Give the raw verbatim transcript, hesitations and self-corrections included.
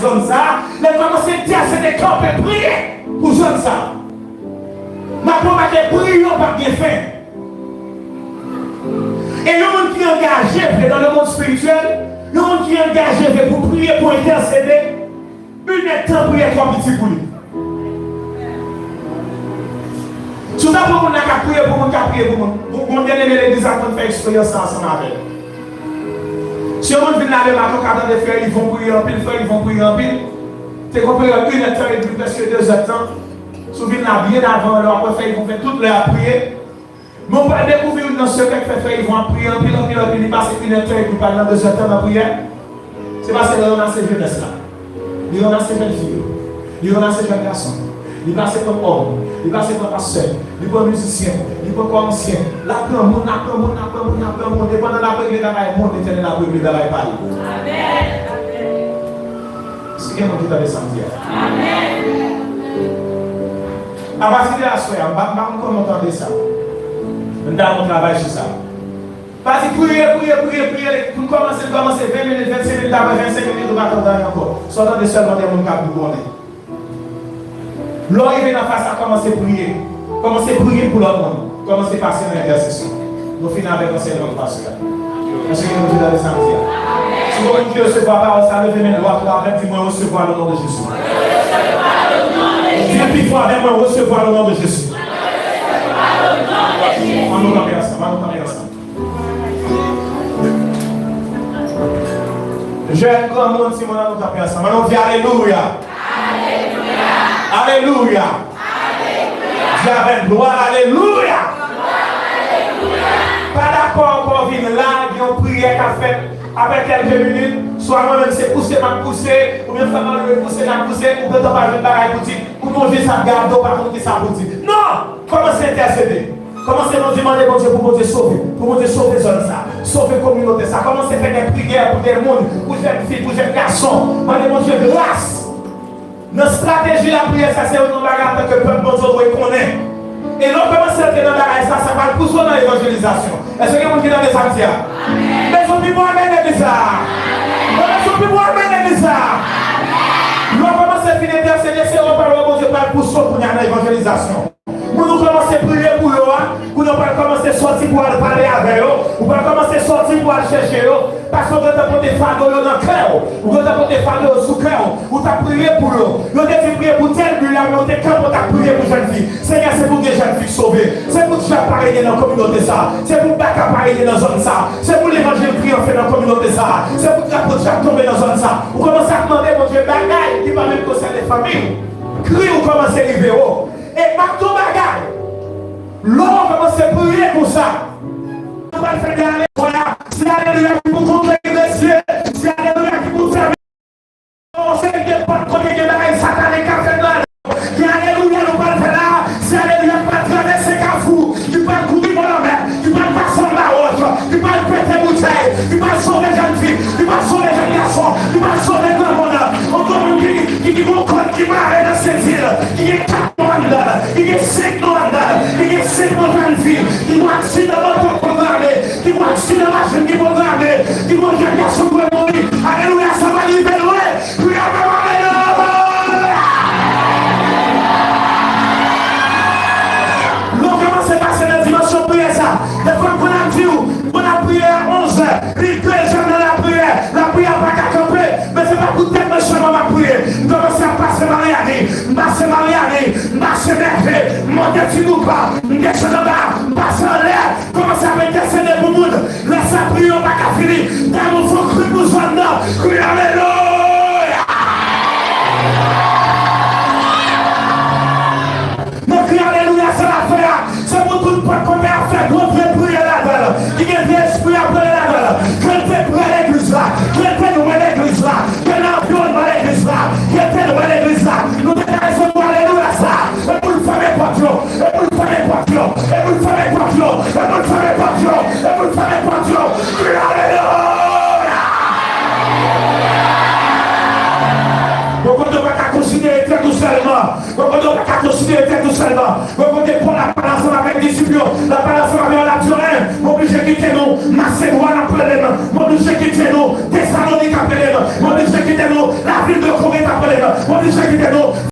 zòn sa a, lè l kòmanse entèsede, kanpe, priye pou zòn sa a. M ap pwomete priye w p ap gen fen. E yon moun ki angaje vre dans le monde spirituel, yon moun ki angaje vre pou priye, pou entèsede, inèdtan priyè twò piti pou li. Si w ta pran moun nan k ap priye pou moun, k ap priye pou moun, bon, bon, byeneme, legliz la konn fè eksperyans sa ansanm avè l. Si yon moun vin la demen, ou ka tande frè Yvon priye anpil, frè Yvon priye anpil. Te gon peryòd inèdtan edmi, prèske dezèdtan. Si w vin la byen avan lè, w ap wè frè Yvon fè tout lè ap priye. Men w pral dekouvri youn nan sekrè k fè frè Yvon ap priye anpil, anpil, anpil, li pase inèdtan edmi, pral nan dezèdtan nan priyè. Se paske l ranmase jenès la. Li ranmase jèn fi yo. Li ranmase jèn gason. Li pase kòm òm. Li pase kòm pastè. Li pran mizisyen. Li pran kò ansyen. L ap pran moun, l ap pran moun, l ap pran moun, l ap pran moun. E pandan l ap regle bagay moun, Letènèl ap regle bagay pa li. Amèn. Èske gen moun ki tande sa m di a? Amèn. Apati de aswè a, m pa, m pa konn kòman w tande sa. Men m ta gen yon travay sou sa. Pa di priye, priye, priye, priye, pou n kòmanse, n kòmanse ven minit, vennsenk minit, apre vennsenk minit, ou pa tande anyen ankò. Sa w tande sèlman de moun k ap bougonnen. Lè w rive nan faz sa, kòmanse priye. Kòmanse priye pou lòt moun. Kòmanse pase nan entèsesyon. Nou fini avèk ansèyman pastè a. Èske gen moun ki tande sa m di a? Si gen moun ki resevwa pawòl sa, leve men dwat ou avè m, di mwen resevwa le non de Jezi. Di l pi fò avè mwen, resevwa le non de Jezi. An nou kanpe ansanm, an nou kanpe ansanm. Jèn, granmoun, timoun, an nou kanpe ansanm. An nou di alelouya. Alelouya. Di avè m, glwa, alelouya. Pa dakò ankò vin la, gen yon priyè k ap fèt apre kèlke minit, swa mwen menm se pouse m ap pouse, oubyen frè Manno pouse l ap pouse, ou gentan pa jwenn bagay pou di, ou gon jis ap gade w pa konn kisa pou di. Non! Kòmanse entèsede. Kòmanse Bondye, mande Bondye pou Bondye sove. Pou Bondye sove zòn sa. Sove kominote sa. Kòmanse fè de priyè pou de moun, pou jèn fi, pou jèn gason. Mande Bondye gras. Nan estrateji lapriyè sa, se youn nan bagay antanke pèp Bondye w dwe konnen. E lè w kòmanse antre nan bagay sa, sa pral pouse w nan evanjelizasyon. Èske gen moun ki tande sa m di a? Mezon pi bon amèn legliz la. Mezon pi bon amèn legliz la. Lè w kòmanse fin entèsede, se yon pawòl Bondye pral pouse w kounye a nan evanjelizasyon. Moun ou kòmanse priye pou yo a, kounye a w pral kòmanse sòti pou al pale avè yo, ou pral kòmanse sòti pou al chèche yo, paske w gentan pote fado yo nan kè w, ou gentan pote fado yo sou kè w, ou t ap priye pou yo. Yo te di priye pou tèl moun la, men w te kanpe, w t ap priye pou jèn fi. Senyè, se pou gen jèn fi k sove. Se pou djab pa rete nan kominote sa. Se pou baka pa rete nan zòn sa. Se pou levanjil triyonfe nan kominote sa. Se pou drapo djab tonbe nan zòn sa. Ou kòmanse ap mande Bondye bagay ki pa menm konsène fanmi w. Kri w kòmanse rive wo. E m ap di w bagay. Lè w kòmanse priye konsa, ou pral fè de alelouya. Se alelouya ki pou kontre mesye. Se alelouya ki pou fèmen yon seri de pòt kote gen bagay satanik k ap fèt nan. Gen alelouya nou pral fè la. Se alelouya ki pral travèse kafou. Ki pral kouri bò lanmè. Ki pral pase anba wòch. Ki pral pete boutèy. Ki pral sove jèn fi. Ki pral sove jèn gason. Ki pral sove granmoun. Yon granmoun ki, ki, ki gon kòd ki mare nan senti l. Ki gen kat non anndan l, ki gen senk non anndan l, ki gen senk non jèn fi, ki gon aksidan moto pwograme, ki gon aksidan machin ki pwograme, ki gon jèn gason ki pral mouri. Alelouya, sa va rive lwen. Kriye avè m, alelouya. Lè w kòmanse pase nan dimansyon priyè sa, defwa m konn ap di w, moun ap priye a onz è, li de zè nan lapriyè, lapriyè a pa ka kanpe, men se pa pou tèt mwen sèlman m ap priye. M kòmanse ap pase Maryani, m pase Maryani, m pase Nève, m monte Ti Doupa, m desann anba, m pase anlè, kòmanse ap entèsede pou moun. Lè sa priye w pa ka fini, damou fò kri pou zòn nan, kri alelouya! Nan kri alelouya sa l ap fè a, se pou tout pòt kote ap fèt, gwo vye priyè ladan l, ki gen vye espri ap rele ladan l. Ke l te pre legliz la, ke l te lwen legliz la, ke l nan anviwònman legliz la, ke l te lwen legliz la. Nou te ka resevwa alelouya sa, e pou l fèmen pòt yo, e pou l fèmen pòt yo, e pou l fèmen pòt yo, e pou l fèmen pòt yo, e pou l fèmen pòt yo. Kri alelouya! Bon, kote w pa ka konsidere tèt ou sèlman. Bon, kote w pa ka konsidere tèt ou sèlman. Bon, kote Pòl ap pale ansanm avèk disip yo, l ap pale ansanm avè yo, l ap di yo, en, m oblije kite nou, Masedwàn ap rele m, m oblije kite nou, Tesalonik ap rele m, m oblije kite nou, lavil de Korent Bondye chak etènèl.